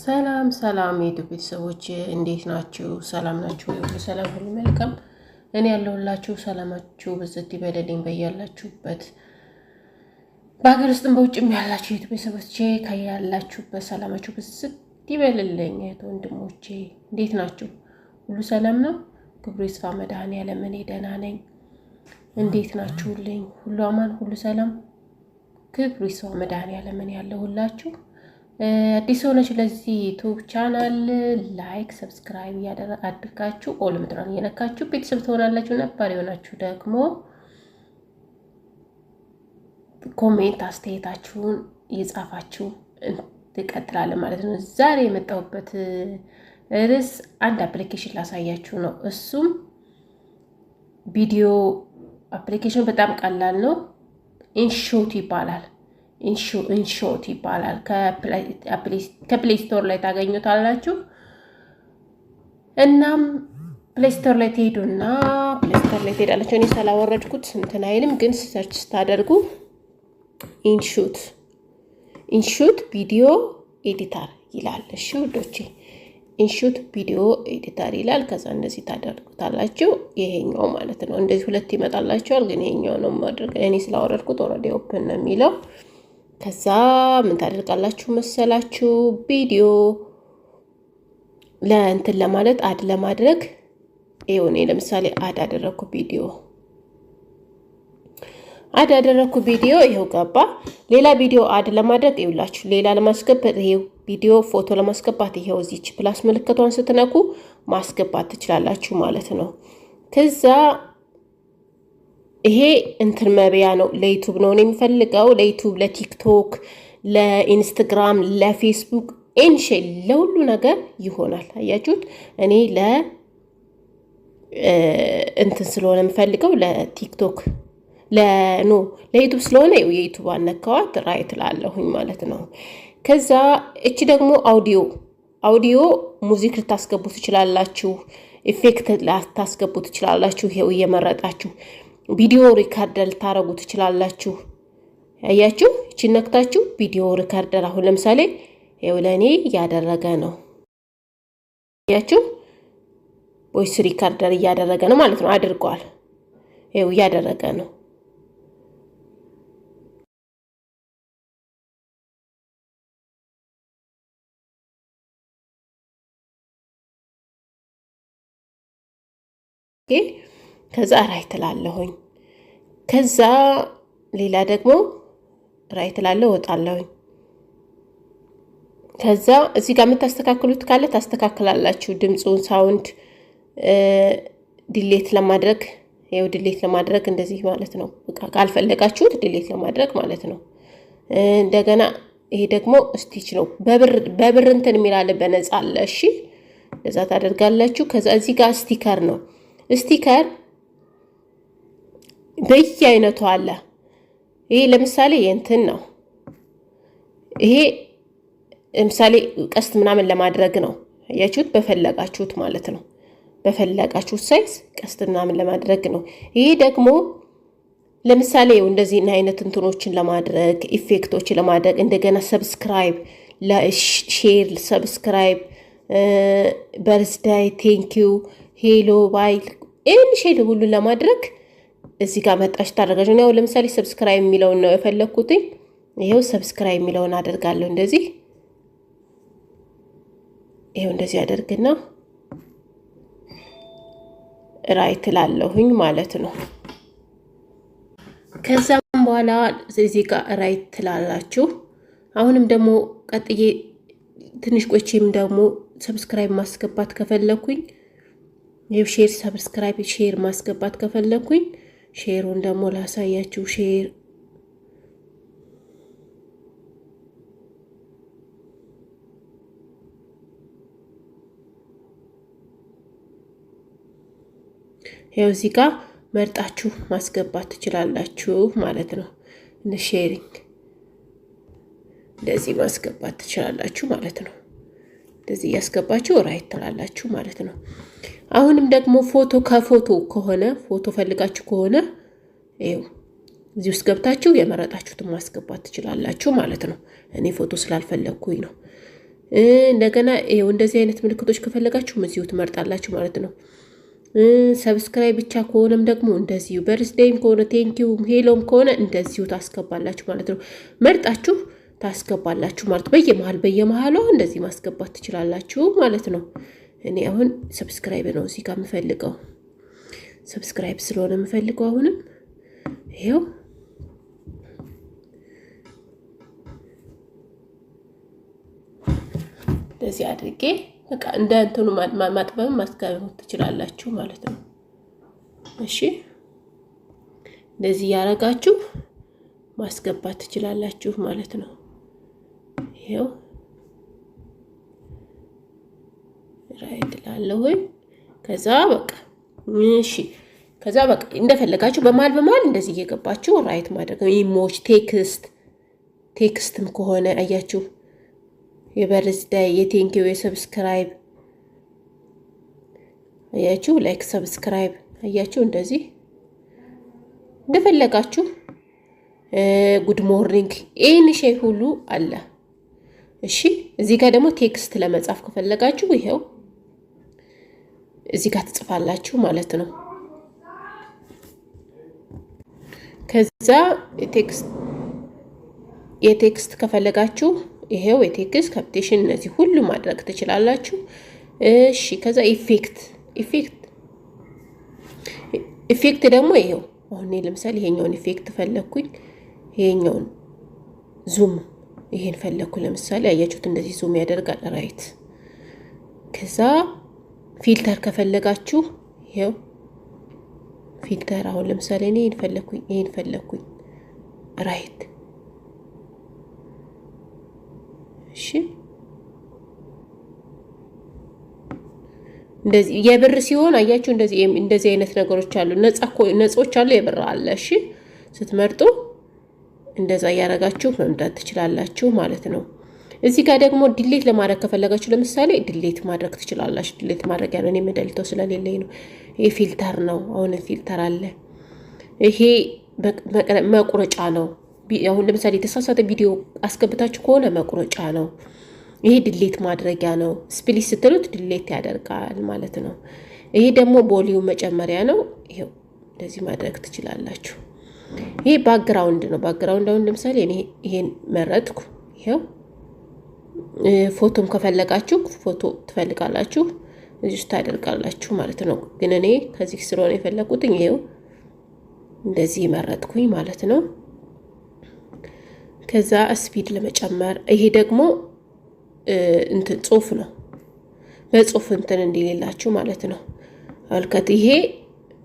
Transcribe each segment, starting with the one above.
ሰላም ሰላም የኢትዮጵያ ቤተሰቦች እንዴት ናችሁ? ሰላም ናችሁ? ሁሉ ሰላም፣ ሁሉ መልካም። እኔ ያለሁላችሁ ሰላማችሁ ብዝት ይበልልኝ በያላችሁበት፣ በሀገር ውስጥም በውጭም ያላችሁ የኢትዮጵያ ቤተሰቦቼ ከያላችሁበት ሰላማችሁ ብዝት ይበልልኝ። እህት ወንድሞቼ እንዴት ናችሁ? ሁሉ ሰላም ነው? ክብሩ ይስፋ መድኃኔዓለም። እኔ ደህና ነኝ። እንዴት ናችሁልኝ? ሁሉ አማን፣ ሁሉ ሰላም። ክብሩ ይስፋ መድኃኔዓለም። እኔ ያለሁላችሁ። አዲስ ሆነች ለዚህ YouTube channel like፣ subscribe አድርጋችሁ all ምትለዋን እየነካችሁ ቤተሰብ ትሆናላችሁ። ነባር የሆናችሁ ደግሞ comment አስተያየታችሁን እየጻፋችሁ ትቀጥላለን ማለት ነው። ዛሬ የመጣሁበት ርዕስ አንድ application ላሳያችሁ ነው። እሱም ቪዲዮ application በጣም ቀላል ነው። InShot ይባላል። InShot ይባላል። ከ Play Store ላይ ታገኙታላችሁ። እናም Play Store ላይ ትሄዱና Play Store ላይ ትሄዳላችሁ። እኔ ስላወረድኩት እንትን አይልም፣ ግን search ስታደርጉ InShot video editor ይላል። እሺ ውዶቼ፣ InShot video editor ይላል። ከዛ እንደዚህ ታደርጉታላችሁ። ይሄኛው ማለት ነው። እንደዚህ ሁለት ይመጣላችኋል፣ ግን ይሄኛው ነው ማድረግ። እኔ ስላወረድኩት already open ነው የሚለው። ከዛ ምን ታደርጋላችሁ መሰላችሁ? ቪዲዮ ለእንትን ለማለት add ለማድረግ ይኸው እኔ ለምሳሌ add አደረግኩ፣ ቪዲዮ add አደረግኩ፣ ቪዲዮ ይኸው ገባ። ሌላ ቪዲዮ add ለማድረግ ይኸውላችሁ፣ ሌላ ለማስገባት ይኸው ቪዲዮ፣ ፎቶ ለማስገባት ይኸው እዚች plus ምልክቷን ስትነኩ ማስገባት ትችላላችሁ ማለት ነው። ከዛ ይሄ እንትን መብያ ነው። ለ YouTube ነው የሚፈልገው። ለ YouTube፣ ለ TikTok፣ ለ Instagram፣ ለ Facebook ኤንሼ ለሁሉ ነገር ይሆናል። አያችሁት? እኔ ለ እንትን ስለሆነ የምፈልገው ለ TikTok ለኖ ለ YouTube ስለሆነ የ YouTube አነካዋት right ላለሁኝ ማለት ነው። ከዛ እቺ ደግሞ audio music ልታስገቡ ትችላላችሁ። Effect ልታስገቡ ትችላላችሁ። ይሄው እየመረጣችሁ video recorder ልታረጉ ትችላላችሁ። ያያችሁ እቺን ነክታችሁ video recorder አሁን ለምሳሌ ይኸው ለእኔ እያደረገ ነው። ያያችሁ voice recorder እያደረገ ነው ማለት ነው። አድርጓል። ይኸው እያደረገ ነው። ከዛ right እላለሁኝ። ከዛ ሌላ ደግሞ right እላለሁ፣ እወጣለሁኝ። ከዛ እዚህ ጋር የምታስተካክሉት ካለ ታስተካክላላችሁ። ድምፁን sound delete ለማድረግ ይኸው delete ለማድረግ እንደዚህ ማለት ነው። ካልፈለጋችሁት delete ለማድረግ ማለት ነው። እንደገና ይሄ ደግሞ stitch ነው። በብር እንትን የሚላለ በነፃ አለ። እሺ እንደዛ ታደርጋላችሁ። ከዛ እዚህ ጋር sticker ነው። Sticker በየአይነቱ አለ። ይሄ ለምሳሌ የእንትን ነው። ይሄ ለምሳሌ ቀስት ምናምን ለማድረግ ነው። አያችሁት? በፈለጋችሁት ማለት ነው። በፈለጋችሁት size ቀስት ምናምን ለማድረግ ነው። ይሄ ደግሞ ለምሳሌ እንደዚህ አይነት እንትኖችን ለማድረግ፣ effect ኦችን ለማድረግ፣ እንደገና subscribe፣ share፣ subscribe፣ birthday፣ thank you፣ hello፣ bye፣ ይህን share ሁሉን ለማድረግ እዚህ ጋር መጣች ታደርጋችሁ። ያው ለምሳሌ subscribe የሚለውን ነው የፈለግኩትኝ። ይሄው subscribe የሚለውን አደርጋለሁ እንደዚህ። ይሄው እንደዚህ አደርግና right ላለሁኝ ማለት ነው። ከዛም በኋላ እዚህ ጋር right ትላላችሁ። አሁንም ደግሞ ቀጥዬ ትንሽ ቆይቼም ደግሞ subscribe ማስገባት ከፈለኩኝ ይኸው share፣ subscribe፣ share ማስገባት ከፈለኩኝ share ኡን ደግሞ ላሳያችሁ። Share ያው እዚህ ጋር መርጣችሁ ማስገባት ትችላላችሁ ማለት ነው። Sharing እንደዚህ ማስገባት ትችላላችሁ ማለት ነው። እንደዚህ እያስገባችሁ right ትላላችሁ ማለት ነው። አሁንም ደግሞ ፎቶ ከፎቶ ከሆነ፣ ፎቶ ፈልጋችሁ ከሆነ ይኸው እዚህ ውስጥ ገብታችሁ የመረጣችሁትን ማስገባት ትችላላችሁ ማለት ነው። እኔ ፎቶ ስላልፈለግኩኝ ነው። እንደገና ይኸው እንደዚህ አይነት ምልክቶች ከፈለጋችሁ እዚሁ ትመርጣላችሁ ማለት ነው። Subscribe ብቻ ከሆነም ደግሞ እንደዚሁ፣ birthday ም ከሆነ፣ thank you፣ hello ም ከሆነ እንደዚሁ ታስገባላችሁ ማለት ነው። መርጣችሁ ታስገባላችሁ ማለት በየመሀል በየመሀሏ እንደዚህ ማስገባት ትችላላችሁ ማለት ነው። እኔ አሁን subscribe ነው እዚህ ጋር የምፈልገው፣ subscribe ስለሆነ የምፈልገው አሁንም ይኸው እንደዚህ አድርጌ በቃ እንደ እንትኑ ማጥበብ ማስገባት ትችላላችሁ ማለት ነው። እሺ፣ እንደዚህ ያደረጋችሁ ማስገባት ትችላላችሁ ማለት ነው። ይሄው right ላለሁኝ። ከዛ በቃ እሺ፣ ከዛ በቃ እንደፈለጋችሁ በመሀል በመሀል እንደዚህ እየገባችሁ right ማድረግ ነው። Emoji፣ text ም ከሆነ አያችሁ የ birthday፣ የ thank you፣ የ subscribe አያችሁ፣ like፣ subscribe አያችሁ፣ እንደዚህ እንደፈለጋችሁ good morning ይህን ሻይ ሁሉ አለ። እሺ፣ እዚህ ጋር ደግሞ text ለመጻፍ ከፈለጋችሁ ይኸው እዚህ ጋር ትጽፋላችሁ ማለት ነው። ከዛ የ text ከፈለጋችሁ ይሄው የ text caption እነዚህ ሁሉ ማድረግ ትችላላችሁ። እሺ፣ ከዛ effect ደግሞ ይሄው አሁን ለምሳሌ ይሄኛውን effect ፈለግኩኝ፣ ይሄኛውን zoom ይሄን ፈለግኩ። ለምሳሌ አያችሁት እንደዚህ zoom ያደርጋል። Right። ከዛ filter ከፈለጋችሁ ይሄው filter። አሁን ለምሳሌ እኔ ይሄን ፈለግኩኝ፣ ይሄን ፈለግኩኝ። Right። እሺ፣ እንደዚህ የብር ሲሆን አያችሁ እንደዚህ እንደዚህ አይነት ነገሮች አሉ። ነጾች አሉ፣ የብር አለ። እሺ፣ ስትመርጡ እንደዛ እያደረጋችሁ መምጣት ትችላላችሁ ማለት ነው። እዚህ ጋር ደግሞ delete ለማድረግ ከፈለጋችሁ ለምሳሌ delete ማድረግ ትችላላችሁ። Delete ማድረግ ያለው እኔ የምደልተው ስለሌለኝ ነው። ይሄ filter ነው። አሁን filter አለ። ይሄ መቁረጫ ነው። አሁን ለምሳሌ የተሳሳተ ቪዲዮ አስገብታችሁ ከሆነ መቁረጫ ነው። ይሄ delete ማድረጊያ ነው። Split ስትሉት delete ያደርጋል ማለት ነው። ይሄ ደግሞ volume መጨመሪያ ነው። ይሄው እንደዚህ ማድረግ ትችላላችሁ። ይሄ background ነው። Background አሁን ለምሳሌ እኔ ይሄን መረጥኩ። ይሄው ፎቶም ከፈለጋችሁ ፎቶ ትፈልጋላችሁ፣ እዚህ ውስጥ ታደርጋላችሁ ማለት ነው። ግን እኔ ከዚህ ስለሆነ የፈለኩትኝ ይሄው እንደዚህ መረጥኩኝ ማለት ነው። ከዛ speed ለመጨመር ይሄ ደግሞ እንትን ጽሁፍ ነው። በጽሁፍ እንትን እንዲሌላችሁ ማለት ነው። አልከት ይሄ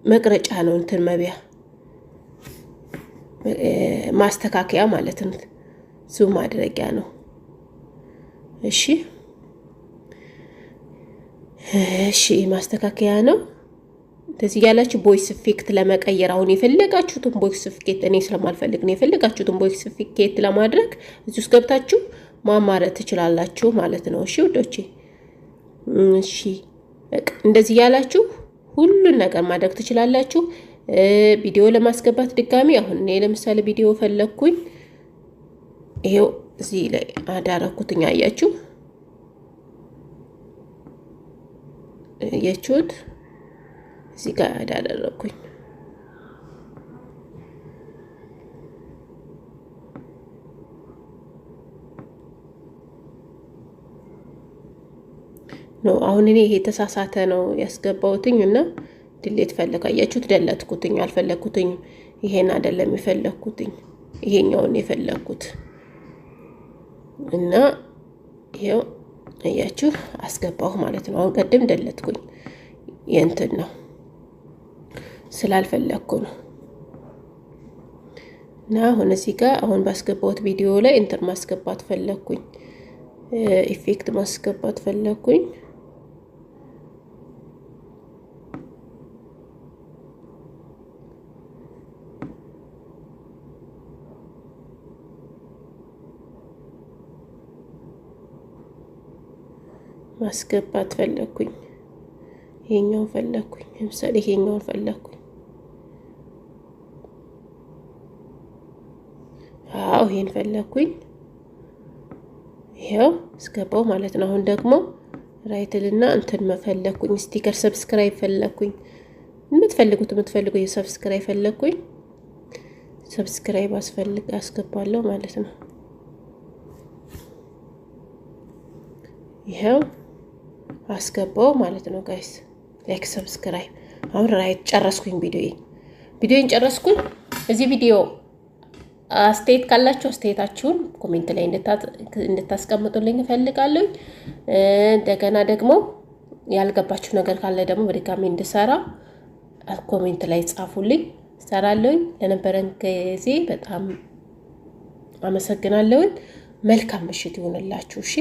መቅረጫ ነው። እንትን መቢያ ማስተካከያ ማለት ነው። Zoom ማድረጊያ ነው። እሺ፣ ማስተካከያ ነው። እንደዚህ ያላችሁ voice effect ለመቀየር አሁን የፈለጋችሁትን voice effect፣ እኔ ስለማልፈልግ ነው፣ የፈለጋችሁትን voice effect ለማድረግ እዚህ ውስጥ ገብታችሁ ማማረጥ ትችላላችሁ ማለት ነው። እሺ ውዶቼ፣ እሺ እንደዚህ ያላችሁ ሁሉን ነገር ማድረግ ትችላላችሁ። ቪዲዮ ለማስገባት ድጋሚ አሁን እኔ ለምሳሌ ቪዲዮ ፈለግኩኝ። ይሄው እዚህ ላይ አዳረኩትኝ። አያችሁ፣ አያችሁት? እዚህ ጋር አዳረኩኝ። ነው አሁን እኔ ይሄ የተሳሳተ ነው ያስገባሁትኝ እና delete ፈለግ አያችሁት፣ ደለትኩትኝ፣ አልፈለግኩትኝ። ይሄን አይደለም የፈለግኩትኝ፣ ይሄኛውን የፈለግኩት እና ይሄው አያችሁ አስገባሁ ማለት ነው። አሁን ቀድም ደለትኩኝ፣ የእንትን ነው ስላልፈለግኩ ነው። እና አሁን እዚህ ጋር አሁን ባስገባሁት ቪዲዮ ላይ እንትን ማስገባት ፈለግኩኝ፣ effect ማስገባት ፈለግኩኝ። ማስገባት ፈለግኩኝ። ይሄኛውን ፈለግኩኝ። ለምሳሌ ይሄኛውን ፈለግኩኝ። አዎ፣ ይሄን ፈለግኩኝ። ይኸው አስገባው ማለት ነው። አሁን ደግሞ right ልና እንትን መፈለግኩኝ፣ sticker subscribe ፈለግኩኝ። የምትፈልጉ የ subscribe ፈለግኩኝ፣ subscribe አስፈልግ አስገባለሁ ማለት ነው። ይኸው አስገባው ማለት ነው guys። Like subscribe። አሁን right ጨረስኩኝ። ቪዲዮዬን ጨረስኩኝ። እዚህ ቪዲዮ አስተያየት ካላችሁ አስተያየታችሁን comment ላይ እንድታስቀምጡልኝ እፈልጋለሁ። እንደገና ደግሞ ያልገባችሁ ነገር ካለ ደግሞ በድጋሚ እንድሰራ comment ላይ ጻፉልኝ፣ እሰራለሁኝ። ለነበረን ጊዜ በጣም አመሰግናለሁኝ። መልካም ምሽት ይሁንላችሁ። እሺ።